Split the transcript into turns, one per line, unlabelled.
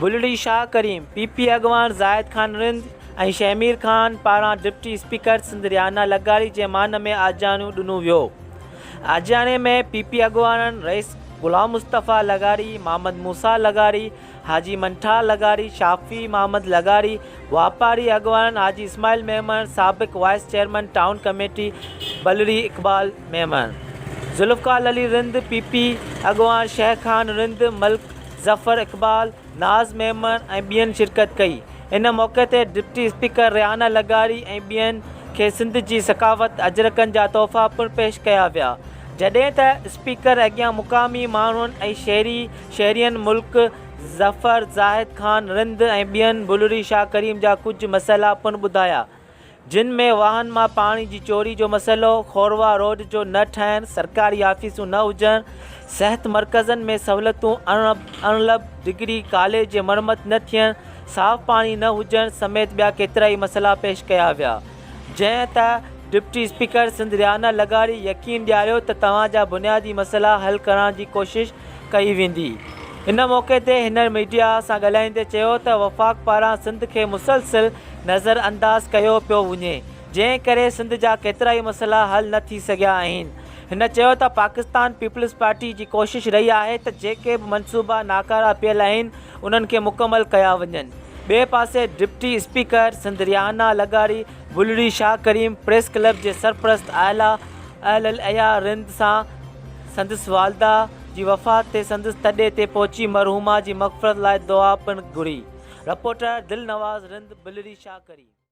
Bulri Shah Karim, P P اڳواڻ زاهد خان رند ۽ شهمير خان پاران deputy speaker Sindh Rehana لغاري جي مان ۾ آجياڻو ڏنو ويو. آجياڻي ۾ پي پي اڳواڻن رئيس غلام مصطفيٰ لغاري، محمد موسيٰ لغاري، حاجي منٺار لغاري، شافي محمد لغاري، واپاري اڳواڻن حاجي اسماعيل ميمڻ، سابق vice chairman town committee Bulri Iqbal Memon, Zulfiqar Ali Rind, P P اڳواڻ شيخ خان رند، ملڪ ظفر اقبال، ناز ميمڻ ۽ ٻين شرڪت ڪئي. ان موقعي تي ڊپٽي اسپيڪر ريحانه لغاري ۽ ٻين کي سنڌ جي ثقافت اجرڪن جا تحفا پڻ پيش ڪيا ويا. جڏهن ته اسپيڪر اڳيان مقامي ماڻهن ۽ شهري شهرين ملڪ ظفر، زاهد خان رند ۽ ٻين بلڙي شاهه ڪريم جا ڪجهه مسئلا پڻ ٻڌايا. جن ۾ واهن مان پاڻي جي چوري جو مسئلو، کورواهه روڊ جو نه ٺهڻ، سرڪاري آفيسون نه هجڻ، صحت مرڪزن ۾ سهولتون اڻلڀ، ڊگري ڪاليج جي مرمت نه ٿيڻ، صاف پاڻي نه هجڻ سميت ٻيا ڪيترائي مسئلا پيش ڪيا ويا. جنهن ته ڊپٽي اسپيڪر سنڌ ريحانه لغاري يقين ڏياريو ته توهان جا بنيادي مسئلا حل ڪرڻ جي ڪوشش ڪئي ويندي. ان موقعي تي هن ميڊيا سان ڳالهائيندي چيو ته وفاق پاران سنڌ کي مسلسل نظر انداز ڪيو پيو وڃي جنهن ڪري سنڌ جا ڪيترائي مسئلا حل نه ٿي سگهيا آهن. هن چيو ته پاڪستان پيپلز پارٽي جي ڪوشش رهي آهي ته جيڪي به منصوبا ناڪارا پيل آهن انهن کي مڪمل ڪيا وڃن. ٻئي پاسي ڊپٽي اسپيڪر سنڌ ريحانه لغاري بلڙي شاهه ڪريم پريس ڪلب جي سرپرست اعليٰ اهل العيا رند سان سندس والده جي وفات تي سندس تڏي تي پهچي مرحومه جي مغفرت لاء دعا پڻ گهري. رپورٽر، دلنواز رند، بلڙي شاهه ڪريم.